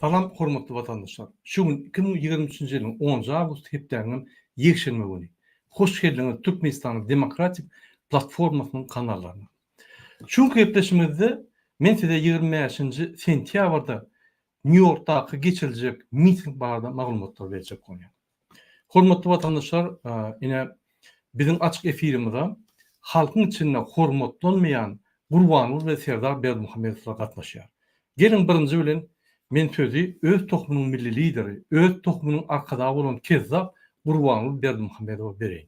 Salam hormatly watandaşlar! Şu gün 2023-nji ýylyň onunjy awgust hepdäniňem ýekşenbe güni. Hoş geldiňiz Türkmenistanyň Demokratik platformasynyň kanallaryna. Şu günki gepleşigimizde men size 25-nji sentýabrda Nýu-Ýorkdaky geçiriljek miting barada maglumatlar berjek bolýan. Hormatly watandaşlar, ine biziň açyk efirimize halkyň içinde hormatlanmaýan Gurbanguly we Serdar Berdimuhamedowlar gatnaşýar. Geliň birinji bilen men sözi öz tohumynyň milli lideri, öz tohumynyň arkadagy bolan kezzap Gurbanguly Berdimuhamedowa bereýin.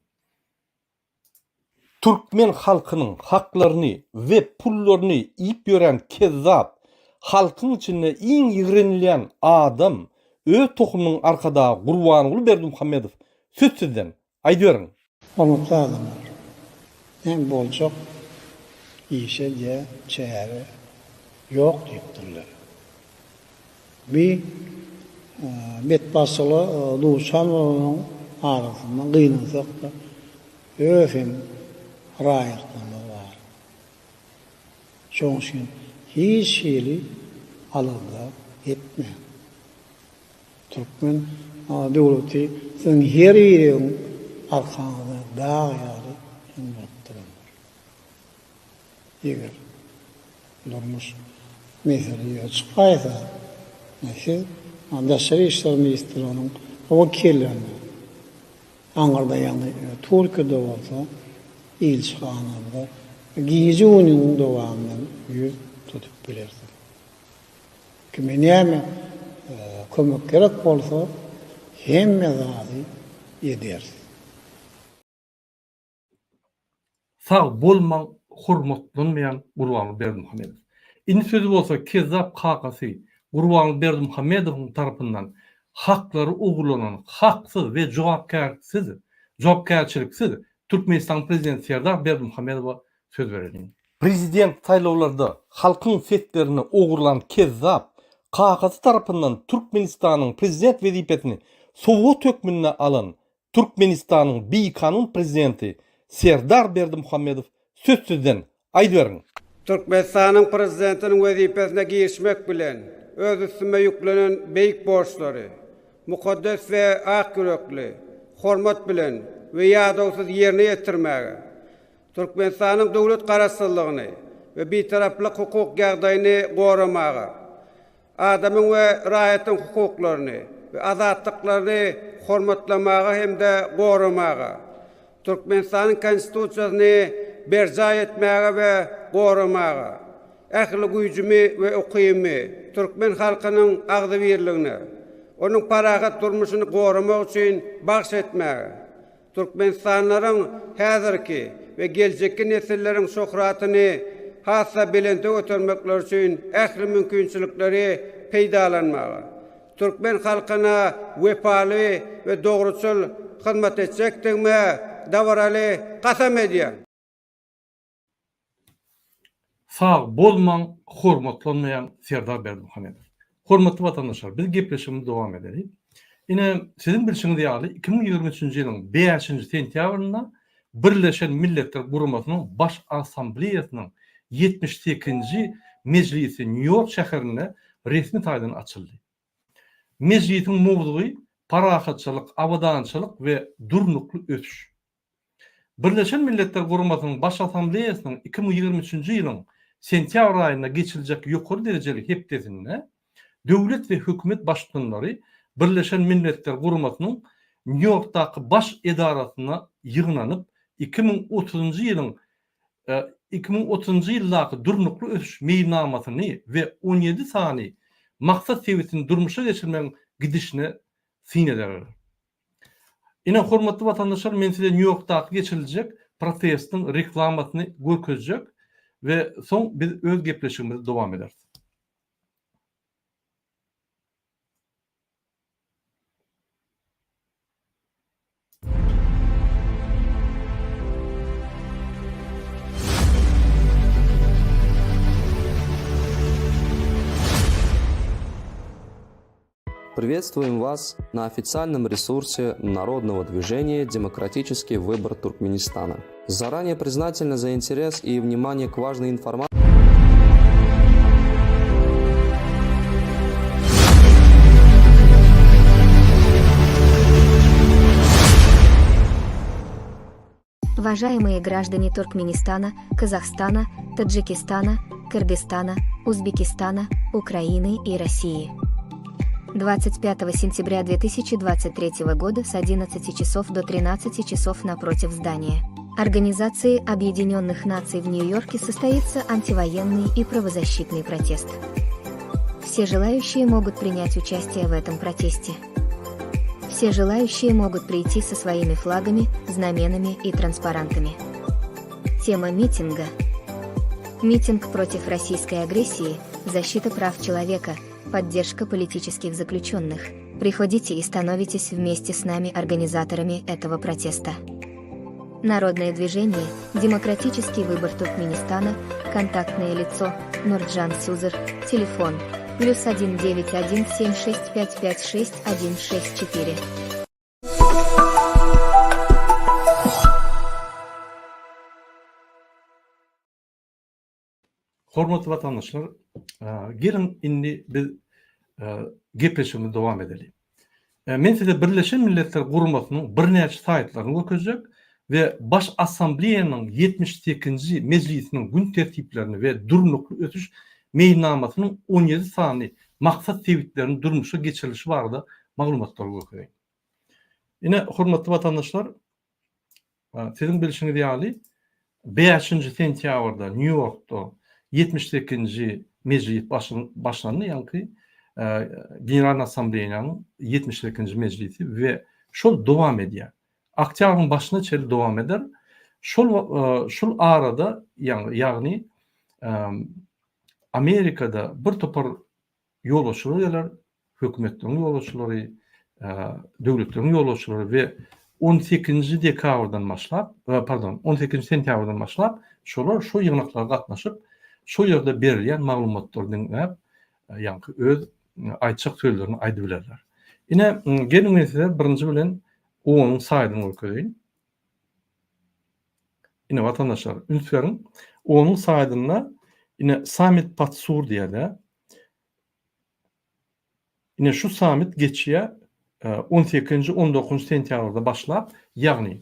Türkmen halkynyň haklaryny we pullaryny iýip ýören kezzap, halkyň içinde iň ýigrenilýän adam, öz tohumynyň arkadagy Gurbanguly Berdimuhamedow söz sizden, aýdyberiň. Hormatly adamlar, näme boljak işe diýä çäre ýok diýipdirler. Bi betbagtçylyga duçar bolanyň arasynda gynansak-da öz hem raýatlarymyz bar. Şonuň üçin hiç hili alada etmäň. Türkmen döwleti siziň her biriňiziň arkaňyzda dag ýaly hem bolup durandyr. Eger durmuş mesele ýüze çykaýsa, siz Daşary işler ministrliginiň wekillerine, aňyrda ýagny Türkiýede bolsa ilçihanamyza gije-gündiziň dowamynda ýüz tutup bilersiňiz. Kime näme kömek gerek bolsa, hemme zady ederis. Sag bolmaň hormatlanmaýan Gurbanguly Berdimuhamedow. Indi sözi bolsa kezzap kakasy Gurbanguly Berdimuhamedowyň tarapyndan haklary ogurlanan haksyz we jogapkärsiz jogapkärçiliksiz Türkmenistanyň prezidenti Serdar Berdimuhamedowa söz bereliň. Prezident saýlawlarda halkyň seslerini ogurlan kezzap kakasy tarapyndan Türkmenistanyň prezident wezipesini sowgat hökmünde alan Türkmenistanyň bikanun prezidenti Serdar Berdimuhamedow söz sizden, aýdyberiň! Türkmenistanyň Prezidentiniň wezipesine girişmek bilen, öz üstüme ýüklenen beýik borçlary mukaddes we ak ýürekli, hormat bilen we ýadawsyz ýerine ýetirmäge, Türkmenistanyň döwlet Garaşsyzlygyny we Bitaraplyk hukuk ýagdaýyny goramaga, Adamyň we raýatyň hukuklaryny we azatlyklaryny hormatlamaga hem-de goramaga, Türkmenistanyň Konstitusiýasyny berjaý etmäge we goramaga, ähli güýjümi we ukybymy türkmen halkynyň agzybirligine, onuň parahat durmuşyny goramak üçin bagyş etmäge, Türkmenistanlylaryň häzirki we geljekki nesilleriň şöhratyny has-da belente götermekleri üçin ähli mümkinçilikleri peýdalanmaga, türkmen halkyna wepaly we dogruçyl hyzmat etjekdigime dabaraly kasam edýän. Sag bolmaň hormatlanmaýan Serdar Berdimuhamedow. Hormatly watandaşlar biz gepleşigimizi dowam edeli. Ine siziň bilşiňiz ýaly 2023-nji ýylyň bäşinji sentýabrynda Birleşen Milletler Guramasynyň Baş Assambleýasynyň 78-nji mejlisi Nýu-Ýork şäherinde resmi taýdan açyldy. Mejlisiň mowzugy Parahatçylyk, abadançylyk we durnukly ösüş. Birleşen Milletler Guramasynyň Baş Assambleýasynyň 2023-nji ýylyň sentýabr aýynda geçiriljek ýokary derejeli hepdesinde döwlet we hökümet baştutanlary Birleşen Milletler Guramasynyň Nýu-Ýorkdaky baş edarasyna ýygnanyp, 2030-njy ýylyň 2030-njy ýyldaky Durnukly ösüş meýilnamasyny we on ýedi sany maksat sebitini durmuşa geçirmegiň gidişine syn ederler. Ine, hormatly watandaşlar, men size Nýu-Ýorkdaky geçiriljek protestiň reklamasyny görkezjek we soň biz öz gepleşigimizi dowam ederis. Приветствуем вас на официальном ресурсе народного движения «Демократический выбор Туркменистана». Заранее признательны за интерес и внимание к важной информации. Уважаемые граждане Туркменистана, Казахстана, Таджикистана, Кыргызстана, Узбекистана, Украины и России. 25 сентября 2023 года с 11 часов до 13 часов напротив здания Организации Объединенных Наций в Нью-Йорке состоится антивоенный и правозащитный протест. Все желающие могут принять участие в этом протесте. Все желающие могут прийти со своими флагами, знаменами и транспарантами. Тема митинга – Митинг против российской агрессии, защита прав человека, поддержка политических заключенных. Приходите и становитесь вместе с нами организаторами этого протеста. Народное движение, демократический выбор Туркменистана, контактное лицо, Нурджан Сюзер, телефон, плюс 1 9 1 7 6 5 5 6 1 6 4. Hormatly watandaşlar, geliň indi biz gepleşigimizi dowam edeli. Men size Birleşen Milletler Guramasynyň birnäçe saýtlaryny görkezjek we Baş Assambleýanyň 78-nji mejlisiniň gün tertiplerini we Durnukly ösüş meýilnamasynyň 17 sany maksat sebitleriniň durmuşa geçirilişi barada maglumatlary görkezeýin. Ine, hormatly watandaşlar, Siziň bilşiňiz ýaly, bäşinji sentýabrda Nýu-Ýorkda 78-nji mejlis başlandy, ýaňky Generalnyý Assambleýanyň 78-nji mejlisi we şol dowam edýär. Oktýabryň başyna çenli dowam eder. Şol şul arada, ýagny Amerikada bir topar ýolbaşçylar geler, hökümetleriň ýolbaşçylary, döwletleriň ýolbaşçylary we on sekizinji dekabrdan başlap, pardon, on sekizinji sentýabrdan başlap, şolar şo ýygnaklara gatnaşyp, şo ýerde berilýän maglumatlary diňläp, ýaňky öz aýtjak sözlerini aýdybilerler. Ine, geliň men size birinji bilen OON-yň saýdyny görkezeýin. Ine watandaşlar, üns beriň. Onuň saýdynda ine Summit Patsur diýýär-de. Ine şu sammit geçýär 18-nji, 19-njy sentýabrda başlap, ýagny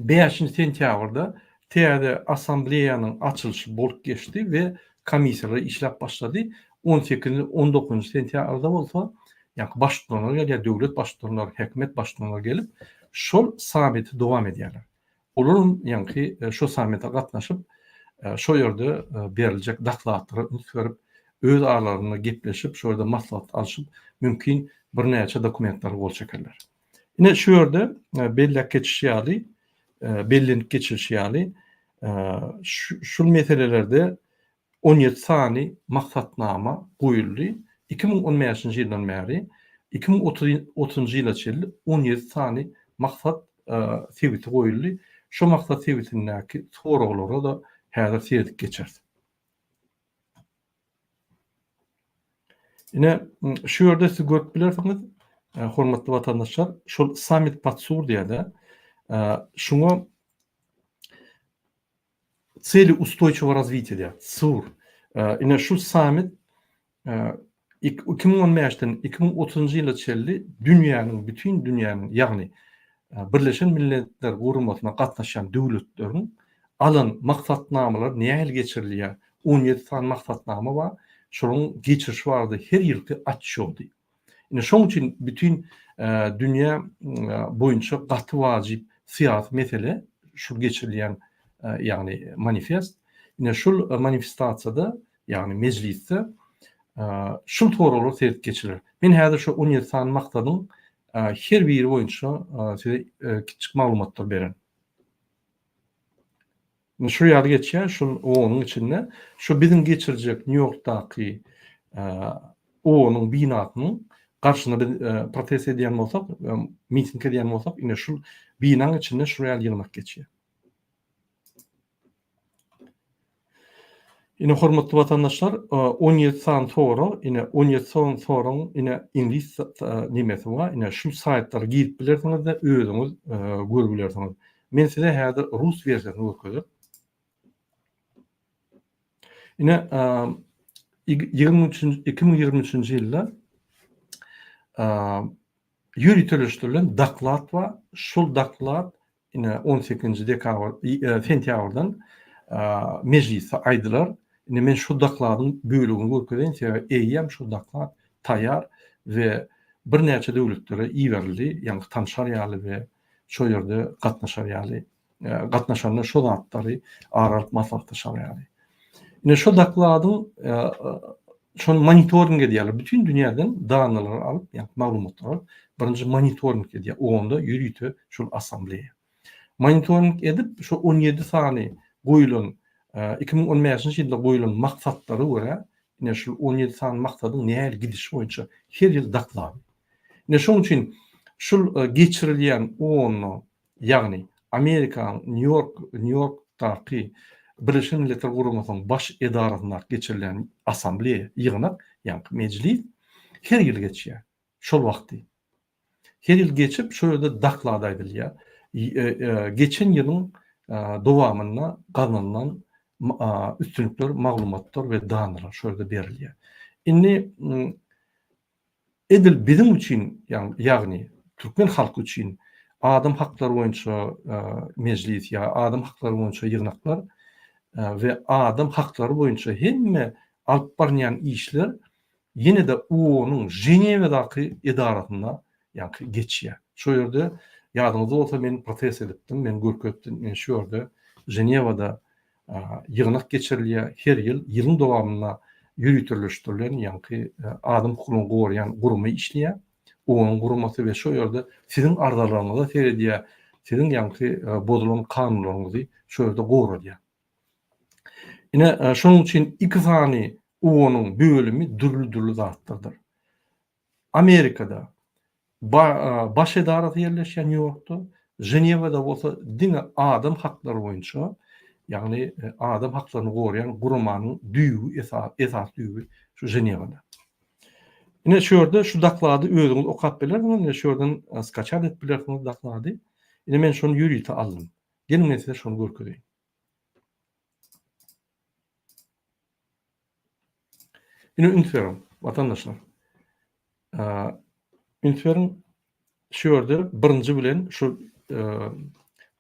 5-nji sentýabrda täze assambleýanyň açylyşy bolup geçdi we komissiýalar işläp başlady. 18-nji, 19-njy sentýabrda bolsa, ýagny baştutanlar gelýär, döwlet baştutanlary, hökümet baştutanlary gelip, şol sammiti dowam edýärler. Olaram ýaňky şo sammite gatnaşyp, şo ýerde beriljek dokladlara üns berip, öz aralarynda gepleşip, şo ýerde maslahat alşyp, mümkin birnäçe dokumentlere gol çekerler. Ine, şu ýerde belläp geçişi ýaly, bellenip geçilişi ýaly, şul meselelerde 17 sany maksatnama goýuldy. 2015-nji ýyldan bäri 2030-njy ýyla çenli 17 sany maksat sebiti goýuldy. Şo maksat sebitindäki soraglara-da häzir seredip geçeris. Ine, şu ýerde siz görüp bilersiňiz, hormatly watandaşlar, şol Sammit Patsur diýýär-de, şuňa Celi ustoýçiwo razwitiýa diýýär, CUR. Ine şu sammit 2015-den 2030-njy ýyla çenli dünýäniň, bütin dünýäniň, ýagny Birleşen Milletler Guramasyna gatnaşýan döwletleriň alan maksatnamalary nähili geçirilýär, 17 sany maksatnama bar, şolaryň geçirişi barada her ýylky otçýody. Ine şoň üçin bütin dünýä boýunça gaty wajyp syýasy mesele şul geçirilýän ýagny manifest. Ine şul manifestasiýada ýagny mejlisde şul soraglar seredip geçiler. Men häzir şu 17 sany maksadyň her biri boýunça size kiçjik maglumatlar bererin. Şu ýaly geçýär, şul OON-yň içinde. Şu biziň geçirjek Nýu-Ýorkdaky OON-yň binasynyň garşyna biz protest edýän bolsak, miting edýän bolsak, ine şul binaň içinde şul ýaly ýygnak geçýär. Ine hormatly watandaşlar, 17 sany sorag, ine 17 sany soragyň ine iňlis nemesi bar. Ine şu saýtlara girip bilersiňiz-de, özüňiz görüp bilersiňiz. Men size häzir rus wersiýasyny görkezjek. Ine, 23-nji 2023-nji ýylda ýöriteleşdirilen doklad bar. Şol doklad. ine on sekizinji dekabr sentýabrdan mejlisde aýdylar. Indi men şu dokladyň bölegini görkezeýin, sebäbi eýýäm şu doklad taýýar we birnäçe döwletlere iberildi, ýagny tanşar ýaly we şo ýerde gatnaşar ýaly, gatnaşanda şo zatlary ara alyp maslahatlaşar ýaly. Ine şo dokladyň şony monitoring edýärler. Bütin dünýäden danalary alyp, ýagny maglumatlary alyp, birinji monitoring edýär. Onda ýörite şol assambleýa. Monitoring edip, şo 17 sany goýulan, 2015-nji ýylda goýulan maksatlara görä, ine şul 17 sany maksadyň nähili gidişi boýunça her ýyl doklad. Ine şoň üçin şul geçirilýän OON-da, ýagny Amerikanyň Nýu-Ýork, Nýu-Ýorkdaky Birleşen Milletler Guramasynyň baş edarasyndaky geçirilýän assambleýa, ýygnak, ýagny mejlis her ýyl geçýär. Şol wagty. Her ýyl geçip, şo ýerde doklad aýdylýar. Geçen ýylyň dowamynda gazanylan üstünlikler, maglumatlar we danylar şo ýerde berilýär. Indi edil biziň üçin, ýagny türkmen halky üçin adam haklary boýunça mejlis ýa adam haklary boýunça ýygnaklar we adam haklary boýunça hemme alyp barynýan işler ýene-de OON-yň Ženewadaky edarasynda ýaňky geçýär. Şo ýerde ýadyňyzda bolsa men protest edipdim, men görkezipdim, men şu ýerde Ženewada ýygnak geçirilýär, her ýyl, ýylyň dowamynda ýöriteleşdirilen ýaňky adam hukugyny goraýan gurama işleýär, OON-yň guramasy we şo ýerde siziň arzalaryňyza seredýär, siziň ýaňky bozulan kanunlaryňyzy şo ýerde goralýar. Ine, şonuň üçin iki sany OON-yň bölümi dürli-dürli zatlardyr. Amerikada baş edarasy ýerleşýär Nýu-Ýorkda, Ženewada bolsa diňe adam haklary boýunça, ýagny adam haklaryny goraýan guramanyň düýbi, esasy düýbi şu Ženewada. Ine şu ýerde şu doklady özüňiz okap bilersiňiz, ine şu ýerden skaçat edip bilersiňiz doklady. Ine men şony ýörite aldym. Geliň men size şony görkezeýin. Ine üns beriň, watandaşlar. Üns beriň, şu ýerde birinji bilen şu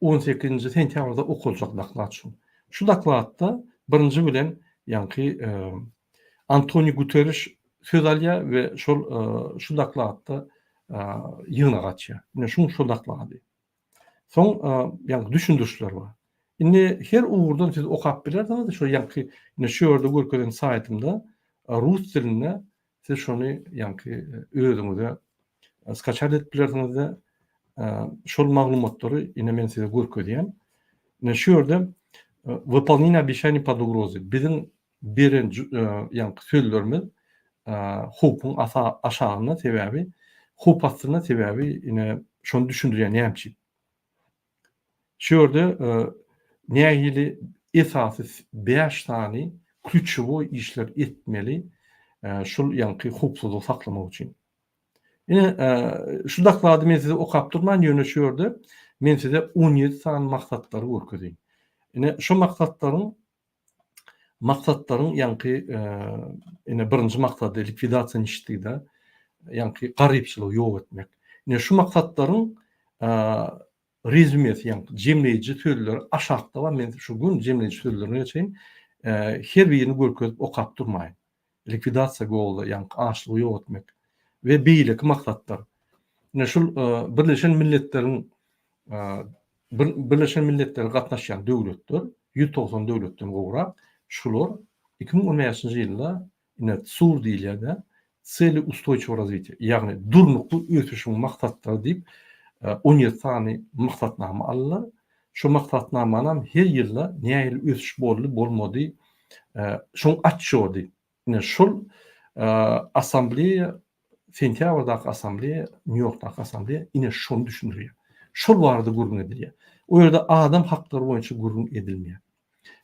18-nji sentýabrda okaljak doklad şu. Şu dokladda birinji bilen ýaňky Antoniu Guterriş söz alýar we şol şu dokladda ýygnak açýar. Ine şuň şu doklady. Soň ýaňky düşündirişler bar. Indi her ugurdan siz okap bilersiňiz, şo ýaňky indi şu ýerde görkezen saýtymda rus dilinde siz şony ýaňky özüňize skaçat edip bilersiňizde şol maglumatlary ine men size görkezýän. Ine şu ýerde wypolneniýe obeşaniý pod ugrozой biziň beren ýaňky sözlerimiz howpuň aşagynda sebäbi howp astynda sebäbi ine şony düşündirýän näme üçin. Şu ýerde nähili esasy 5 sany klýuçewoý işler etmeli şul ýaňky howpsuzlygy saklamak üçin. Ine şu doklady men size okap durman ýöne şu ýerde men size 17 sany maksatlary görkezeýin. Ine şu maksatlaryň maksatlaryň ýaňky ine birinji maksady likwidasiýa nişitida ýaňky garypçylygy ýok etmek. Ine şu maksatlaryň rezümesi ýaňky jemleýji sözleri aşakda bar men şu gün jemleýji sözlerine geçeýin. Her birini görkezip okap durmaýyn. Likwidasiýa goly ýaňky açlygy ýok etmek we beýleki maksatlar. Ine şul Birleşen Milletleriň Birleşen Milletlere gatnaşýan döwletler, 190 döwletden gowrak, şular 2015-nji ýylda ine CUR diýilýär-de, Tseli ustoýçiwo razwitiýa, ýagny durnukly ösüşiň maksatlary diýip, 17 sany maksatnama aldylar. Şu maksatnamanam her ýylda nähili ösüş boldy, bolmady, şoň atçýody. Ine şol assambleýa, sentýabrdaky assambleýa, Nýu-Ýorkdaky assambleýa ine şony düşündirýär. Şol barada gürrüň edilýär. O ýerde adam haklary boýunça gürrüň edilmeýär.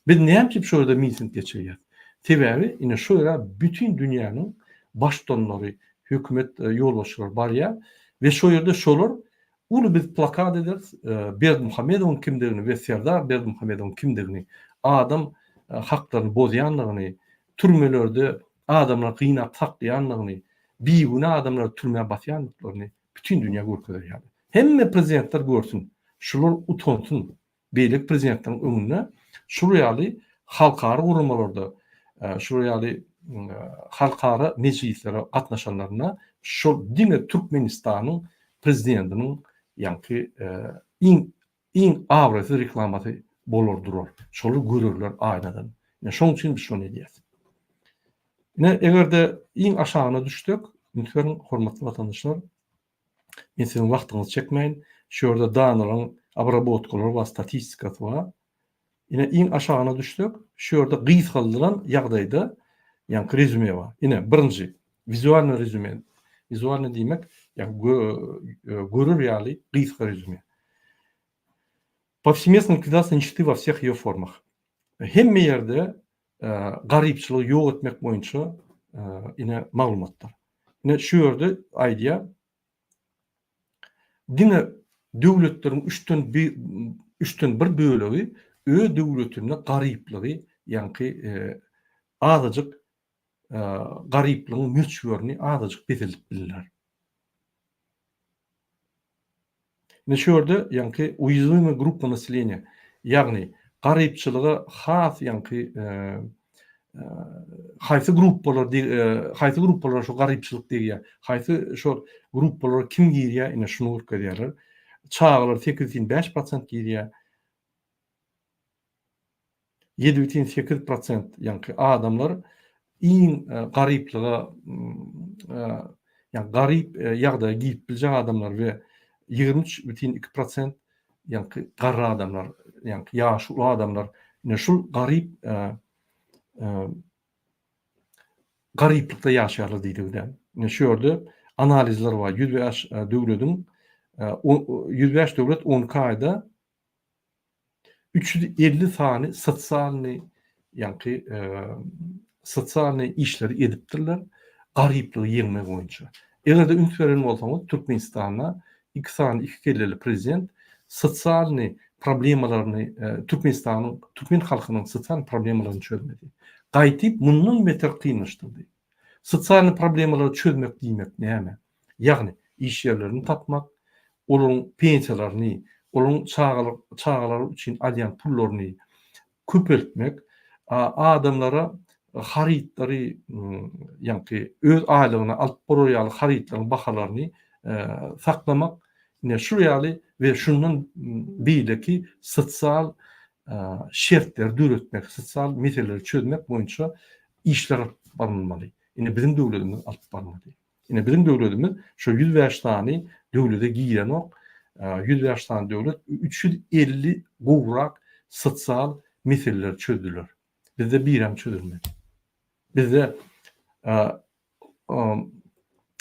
Biz näme üçin şo ýerde miting geçirýäris? Sebäbi ine şo ýere bütin dünýäniň baştutanlary, hökümet ýolbaşçylary barýar we şo ýerde şolar uly biz plakat ederis, Berdimuhamedowyň kimdigini we Serdar Berdimuhamedowyň kimdigini, adam haklaryny bozýandygyny, türmelerde adamlary gynap saklaýandygyny, bigünä adamlary türmä basýandyklaryny bütin dünýä görkezer ýaly. Hemme prezidentler görsün. Şular utansyn. Beýleki prezidentleriň öňünde şular ýaly halkara guramalarda, şular ýaly halkara mejlislere gatnaşanlarynda şol diňe Türkmenistanyň prezidentiniň ýaňky iň iň abraýsyz reklamasy bolar durar. Şolar görerler aýnadan. Ine şoň üçin biz şony edýäs. Ine eger-de iň aşagyna düşsek, üns beriň hormatly watandaşlar, Men siziň wagtyňyzy çekmäýin. Şu ýerde danalaryň obrabotkalary bar, statistikasy bar. Ine iň aşagyna düşsek, şu ýerde gysgaldylan ýagdaýda ýaňky rezüme bar. Ine birinji wizualnyý rezüme. Wizualnyý diýmek, ýagny görer ýaly gysga rezüme. Powsemestная likwidatsiýa nişşety во всех ее formah. Hemme ýerde garypçylygy ýok etmek boýunça ine maglumatlar. Ine şu ýerde aýdýar, diňe döwletleriň üçden bir üçden bir bölegi öz döwletinde garyplygy, ýaňky azajyk garyplygyň möçberini azajyk peseldip bildiler. Ine şu ýerde ýaňky uýazwimaya gruppa naseleniýa, ýagny garypçylyga has ýaňky haýsy gruppalar haýsy gruppalara şu garypçylyk degýär, haýsy şol gruppalara kim girýär, ine şuny görkezýärler. Çagalar 8,5 prosent girýär. 7,8 prosent ýaňky adamlar iň garyplyga ýa garyp ýagdaýa girip biljek adamlar we 23,2 prosent ýaňky garry adamlar, ýaňky ýaşy uly adamlar ine şul garyp garyplykda ýaşaýarlar diýdigi däl. Ine şu ýerde analizler bar. 105 döwlediň 105 döwlet 12 aýda 350 sany sosialnyý ýaňky sosialnyý işleri edipdirler garyplygy ýeňmek boýunça. Eger-de üns beren bolsaňyz Türkmenistanda iki sany iki kelleli prezident sosialnyý problemalaryny Türkmenistanyň türkmen halkynyň sosial problemalaryny çözmedi. Gaýtyp mundan beter kynlaşdyrdy. Sosialnyý problemalary çözmek diýmek näme? Ýagny iş ýerlerini tapmak, olaryň pensiýalaryny, olaryň çagalary üçin alýan pullaryny köpeltmek, adamlara harytlary, ýaňky öz aýlygyna alyp bolar ýaly harytlaryň bahalaryny saklamak, ine şul ýaly we şundan beýleki sosial şertleri döretmek, sosial meseleleri çözmek boýunça işler alyp barylmaly. Ine biziň döwletimiz alyp barmady. Ine biziň döwletimiz şo 105 sany döwlete girenok. 105 sany döwlet 350 gowrak sosial meseleleri çözdüler. Bizde birem çözülmedi. Bizde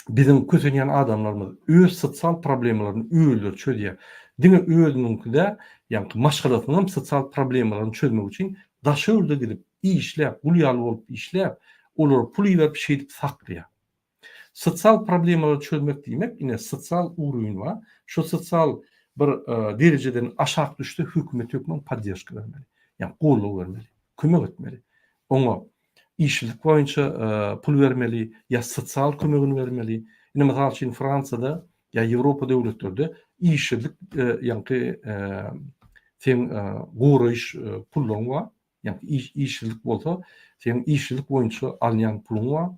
biziň kösenýän adamlarymyz öz sosial problemalaryny özleri çözýär. Diňe özüniňki däl, ýagny maşgalasynyň hem sosial problemalaryny çözmek üçin daşary ýurda gidip işläp, gul ýaly bolup işläp, olara pul iberip şeýdip saklaýar. Sosial problemalary çözmek diýmek, ine sosial uruwin bar. Şu sosial bir derejeden aşak düşse hökümet hökman podderžka bermeli. Ýagny goldaw bermeli, kömek etmeli. Oňa işsizlik boýunça pul bermeli ýa sosial kömegini bermeli. Ine mysal üçin Fransiýada ýa Ýewropa döwletlerde işsizlik ýaňky seň goraýyş pullaryň bar. Ýagny iş işsizlik bolsa, seň işsizlik boýunça alýan puluň bar.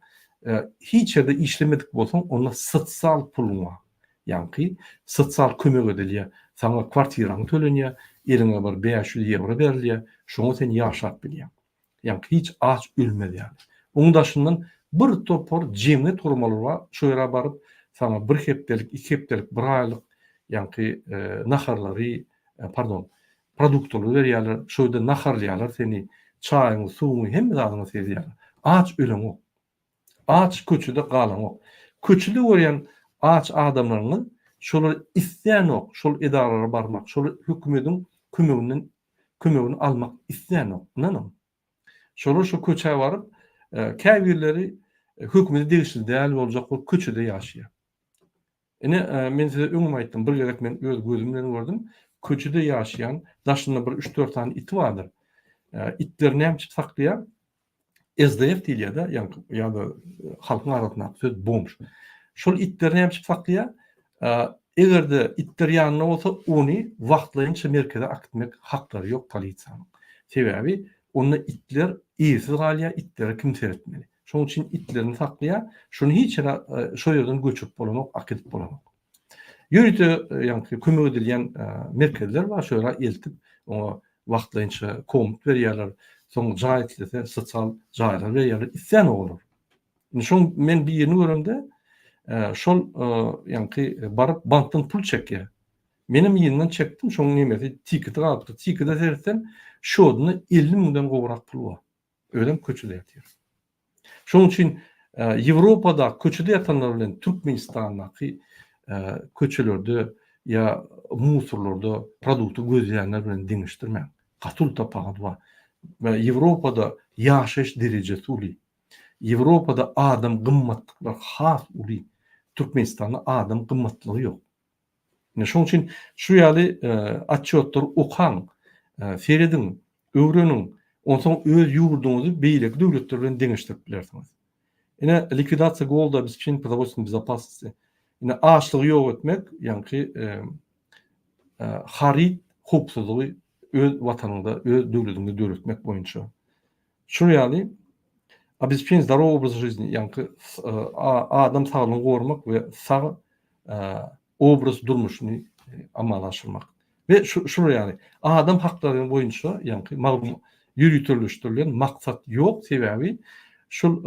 Hiç ýerde işlemedik bolsaň, onda sosial puluň bar. Ýagny sosial kömek edilýär. Saňa kwartiraň tölenýär, eliňe bir 500 ýewro berilýär, şoňa sen ýaşap bilýäň. Ýagny hiç aç ölmez ýaly. Oň daşyndan bir topar jemgyýet guramalary bar, şo ýere baryp, saňa bir hepdelik, iki hepdelik, bir aýlyk ýagny naharlary, pardon, Produktlary berýärler, şo ýerde naharlaýarlar seni, çaýyňy, suwuňy, hemme zadyňy sezýärler. Aç öleňok. Aç köçede galaňok. Köçede görýän aç adamlaryňyz şolar islänok şol edaralara barmak, şol hökümediň kömeginden kömegini almak islänok. Ynanyň. Şolar şo köçä baryp, käbirleri hökümete degişli däl boljak bolup köçede ýaşaýar. Ine, men size öňem aýtdym, bir gezek men öz gözüm bilen gördüm. Köçede ýaşaýan, daşynda bir üç-dört sany iti bardyr. Itleri näme üçin saklaýar? SDF diýilýär-de, ýa-da ýa-da halkyň arasyndaky söz bomž. Şol itleri näme üçin saklaýar? Eger-de itler ýanynda bolsa, ony wagtlaýynça merkeze akitmek haklary ýok polisiýanyň. Sebäbi onda itler eýesiz galýar, itlere kim seretmeli? Şonuň üçin itlerini saklaýar. Şony hiç ýere şo ýerden göçürip bolanok, akidip bolanok. Ýörite ýaňky kömek edilýän merkezler bar, şo ýere eltip, oňa wagtlaýynça komut berýärler. Soň jaý islese sosial jaýlar berýärler. Islänok olar. Indi şoň men birini göremde, şol ýaňky baryp bankdan pul çekýär. Menem yzyndan çekdim, şoň nemesi tiketi galypdyr. Tikete seretsem, şodunda 50 müňden gowrak pul bar. Özem köçede ýatyr. Şonuň üçin Ýewropada köçede ýatanlar bilen Türkmenistandaky köçelerde ýa musurlarda produkty gözleýänler bilen deňeşdirmäň. Gaty uly tapawut bar. Ýewropada ýaşaýyş derejesi uly. Ýewropada adam gymmatlyklary has uly. Türkmenistanda adam gymmatlygy ýok. Ine şonuň üçin şu ýaly otçýotlary okaň, serediň, öwreniň, onsoň öz ýurduňyzy beýleki döwletler bilen deňeşdirip bilersiňiz. Ine likwidasiýa golda obespeçeniýe продовольственной bezopasnosti. Ine açlygy ýok etmek, ýaňky haryt howpsuzlygy öz watanyňda, öz döwletiňde döretmek boýunça. Şul ýaly obespeçeniýe zdorowogo obraza žizni, ýaňky adam saglygyny goramak we sag obraz durmuşyny amala aşyrmak. We şular ýaly adam haklary boýunça ýaňky maglum ýöriteleşdirilen maksat ýok, sebäbi şul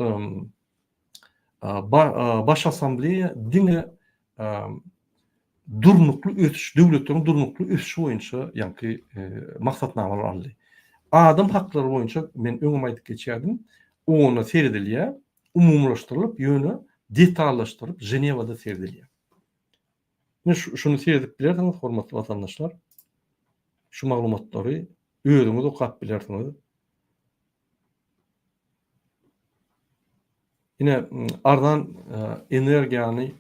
Baş Assambleýa diňe durnukly ösüş, döwletleriň durnukly ösüşi boýunça ýaňky maksatnamalar aldy. Adam haklary boýunça men öňem aýdyp geçýärdim, ona seredilýär, umumylaşdyrylyp, ýöne detallaşdyryp Ženewada seredilýär. Ine şuny seredip bilersiňiz, hormatly watandaşlar. Şu maglumatlary özüňiz okap bilersiňiz. Ine, arzan energiýany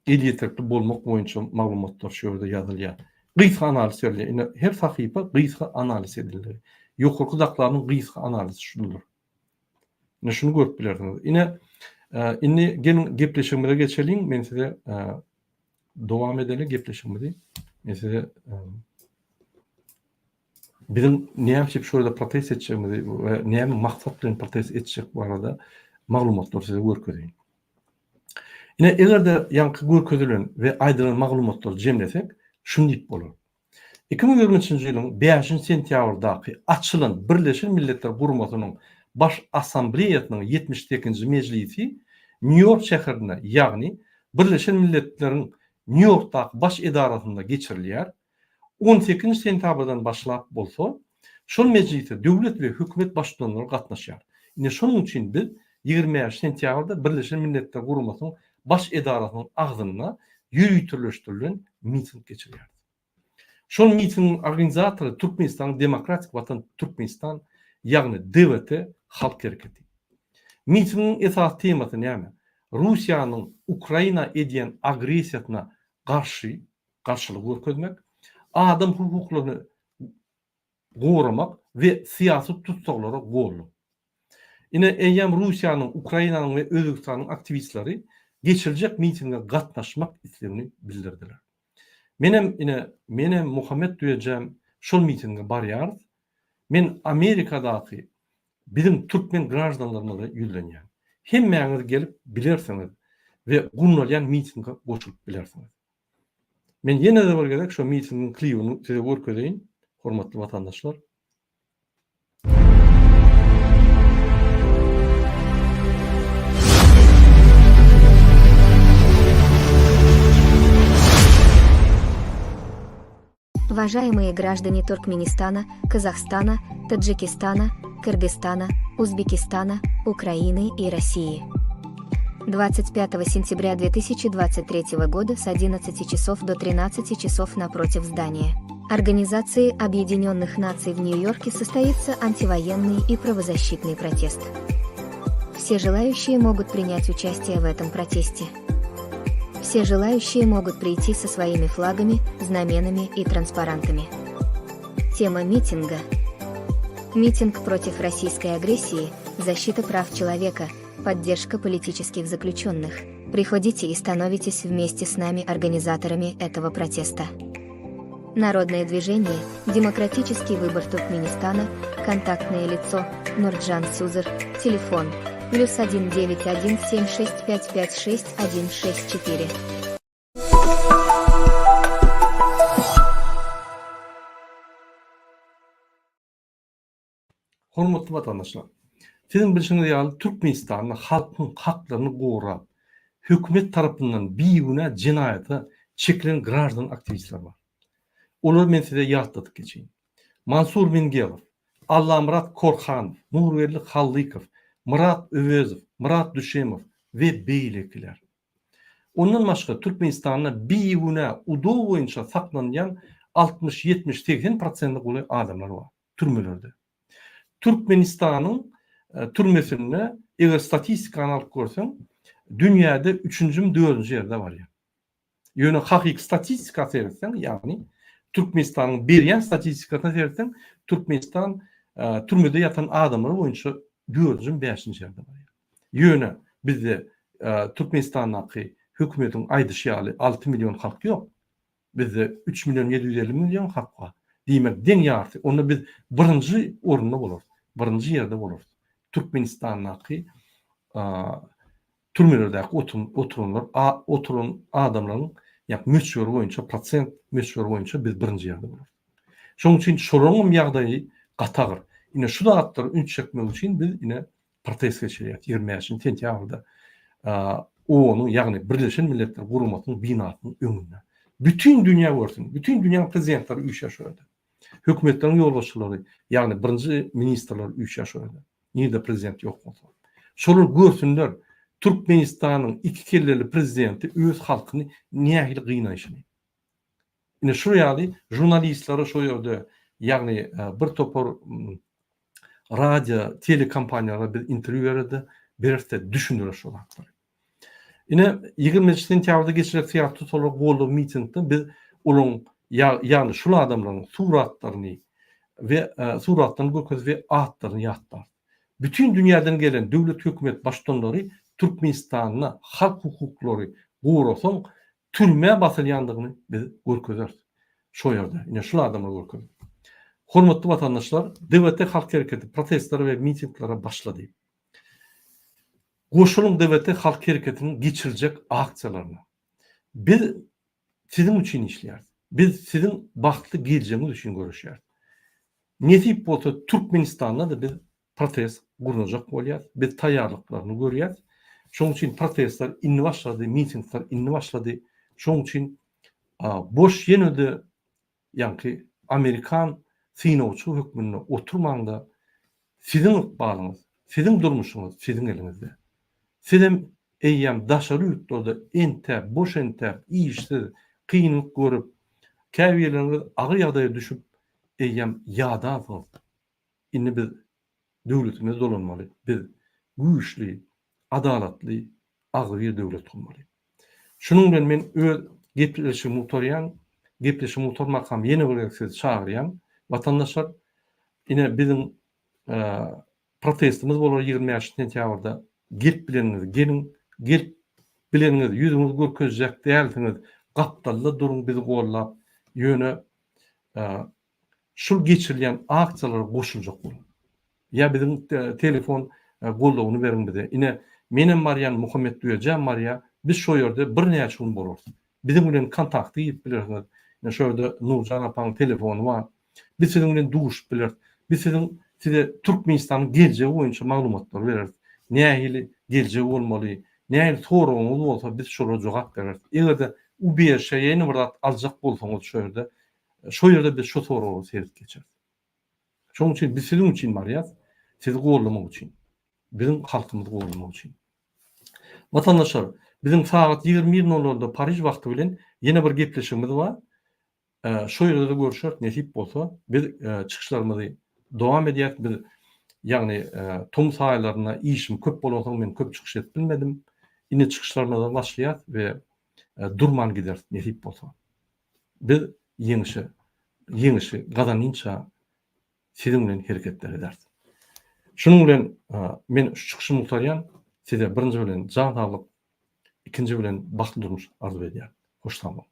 elýeterli bolmak boýunça maglumatlar şu ýerde ýazylýar. Gysga analiz berilýär. Ine, her sahypa gysga analiz edildi. Ýokarky zaklaryň gysga analizi şudur. Ine, şuny görüp bilersiňiz. Ine, indi geliň gepleşigimize geçeliň. Men size dowam edeli gepleşigimizi. Men size Biziň näme üçin şu ýerde protest etjegimizi we näme maksat bilen protest etjek barada maglumatlary size görkezeýin. Ine, eger-de ýaňky görkezilen we aýdylan maglumatlary jemlesek, şuny diýip bolar. 2023-nji ýylyň bäşinji sentýabrdaky açylan Birleşen Milletler Guramasynyň Baş Assambleýasynyň 78-nji mejlisi Nýu-Ýork şäherinde, ýagny Birleşen Milletleriň Nýu-Ýorkdaky baş edarasynda geçirilýär. On sekizinji sentýabrdan başlap bolsa, şol mejlise döwlet we hökümet baştutanlary gatnaşýar. Ine şonuň üçin biz 25 sentýabrda Birleşen Milletler Guramasynyň Baş edarasynyň agzynda ýöriteleşdirilen miting geçirýäris. Şol mitingiň organizatory Türkmenistanyň Demokratik Watan Türkmenistan, ýagny DWT halk hereketi. Mitingiň esasy temasy näme? Russiýanyň Ukraina edýän agressiýasyna garşy garşylyk görkezmek, adam hukuklaryny goramak we syýasy tussaglara goldaw. Ine, eýýäm Russiýanyň, Ukrainanyň we Özbegistanyň aktiwistleri geçiriljek mitinge gatnaşmak islegini bildirdiler. Menem, ine, menem, Muhammet Düýejem şol mitinge barýarys. Men Amerikadaky biziň türkmen graždanlarymyza ýüzlenýän. Hemmäňiz gelip bilersiňiz we gurnalýan mitinge goşulyp bilersiňiz. Men ýene-de bir gezek şo mitingiň klibini size görkezeýin, hormatly watandaşlar. Уважаемые граждане Туркменистана, Казахстана, Таджикистана, Кыргызстана, Узбекистана, Украины и России. 25 сентября 2023 года с 11 часов до 13 часов напротив здания Организации Объединенных Наций в Нью-Йорке состоится антивоенный и правозащитный протест. Все желающие могут принять участие в этом протесте. Все желающие могут прийти со своими флагами, знаменами и транспарантами. Тема митинга Митинг против российской агрессии, защита прав человека, поддержка политических заключенных. Приходите и становитесь вместе с нами организаторами этого протеста. Народное движение, Демократический выбор Туркменистана, контактное лицо, Нурджан Сюзер, телефон, плюс 1 9 1 7 6 5 5 6 1 6 4. Hormatly watandaşlar! Siziň bilşiňiz ýaly, Türkmenistanda halkyň haklaryny gorap, hökümet tarapyndan bigünä jenaýata çekilen graždan aktiwistler bar. Olary men size ýatladyp geçeýin. Mansur Mingelow, Allamyrat Korhanow, Nurgeldi Hallykow, Myrat Öwezow, Myrat Düşemow we beýlekiler. Ondan başga Türkmenistanda bigünä UDO boýunça saklanýan 60, 70, 80 prosente golaý adamlar bar türmelerde. Türkmenistanyň türmesinde eger statistikany alyp görseň, dünýäde üçünjimi, dördünji ýerde barýar. Ýöne hakyky statistika seretseň, ýagny Türkmenistanyň berýän statistikasyna seretseň, Türkmenistan türmede ýatan adamlar boýunça dördünjimi, bäşinji ýerde barýar. Ýöne bizde Türkmenistandaky hökümetiň aýdyşy ýaly 6 million halk ýok. Bizde 3 million 750 million halk bar. Diýmek, deň ýarysy. Onda biz birinji orunda bolarys. Birinji ýerde bolarys. Türkmenistandaky türmelerdäki oturanlar oturan adamlaryň ýa möçberi boýunça prosent möçberi boýunça biz birinji ýerde bolarys. Şonuň üçin şolaryň hem ýagdaýy gaty agyr. Ine şu zatlara üns çekmek üçin biz ine protest geçirýäris 25 sentýabrda OON-yň ýagny Birleşen Milletler Guramasynyň binasynyň öňünde. Bütin dünýä görsün, bütin dünýäniň prezidentleri üýşýär şo ýerde. Hökümetleriň ýolbaşçylary, ýagny birinji ministrler üýşýär şo ýerde. Nirde prezident ýok bolsa. Şolar görsünler Türkmenistanyň iki kelleli prezidenti öz halkyny nähili gynaýşyny. Ine şu ýaly žurnalistlere şo ýerde ýagny bir topar radio, telekompaniýalara biz interwýu bererde, bereris-de düşündireris şo zatlary. Ine 20-nji sentýabrda geçirilen syýasy tussaglara goldaw mitingde biz olaryň ýagny şul adamlaryň suratlaryny we suratlaryny görkezip we atlaryny ýatlarys. Bütin dünýäden gelen döwlet hökümet baştutanlary Türkmenistanda halk hukuklary gorasaň türmä basylýandygyny biz görkezeris. Şo ýerde, ine şul adamlar görkezer. Hormatly watandaşlar, DWT Halk Hereketi protestlere we mitinglere başlady. Goşulyň DWT Halk Hereketiniň geçiriljek aksiýalaryna. Biz siziň üçin işleýäris. Biz siziň bagtly geljegiňiz üçin göreşýäris. Nesip bolsa Türkmenistanda-da biz protest gurnajak bolýas. Biz taýýarlyklaryny görýäs. Şonuň üçin protestler indi başlady, mitingler indi başlady. Şonuň üçin boş ýene-de ýaňky amerikan synagçy hökmünde oturmaňda siziň ykbalyňyz, siziň durmuşyňyz siziň eliňizde. Sizem eýýäm daşary ýurtlarda entäp, boş entäp, işsiz, kynlyk görüp, käbirleriňiz agyr ýagdaýa düşüp eýýäm ýadansyňyz. Indi biz döwletimize dolanmaly. Biz güýçli, adalatly, agzybir döwlet gurmaly. Şunuň bilen men öz gepleşigimi gutarýan. Gepleşigimi gutarmakam ýene bir gezek sizi çagyrýan. Watandaşlar, ine biziň protestimiz bolar 25 sentýabrda. Gelip bileniňiz geliň, gelip bileniňiz ýüzüňizi görkezjek dälsiňiz, gapdalda duruň bizi gollap. Ýöne şul geçirilýän aksiýalara goşuljak boluň. Ýa biziň telefon goldawyny beriň bize. Ine, menem barýan, Muhammet Düýejem barýar. Biz şo ýerde birnäçe gün bolarys. Biziň bilen kontakta girip bilersiňiz. Ine, şo ýerde Nurjan apaň telefony bar. Biz siziň bilen duşup bileris. Biz siziň size Türkmenistanyň geljegi boýunça maglumatlary bereris. Nähili geljegi bolmaly, nähili soragyňyz bolsa biz şolara jogap bereris. Eger-de UBŞ ýene bir zat aljak bolsaňyz şo ýerde Şo ýerde biz şo soraga seredip geçeris. Şonuň üçin biz siziň üçin barýas, sizi gollamak üçin. Biziň halkymyzy gollamak üçin. Watandaşlar, biziň sagat 21 nol-nolda Pariž wagty bilen ýene bir gepleşigimiz bar. Şo ýerde-de görüşeris, nesip bolsa. Biz çykyşlarymyzy dowam edýäris. Biz ýagny tomus aýlarynda işim köp bolansoň men köp çykyş edip bilmedim. Indi çykyşlarymyza başlaýas we durman gideris, nesip bolsa. Biz ýeňişe, ýeňişi gazanynça siziň bilen hereketler ederis. Şunuň bilen men şu çykyşymy gutarýan. Size birinji bilen jan saglyk. Ikinji bilen bagtly durmuş arzuw edýän. Hoş sag boluň.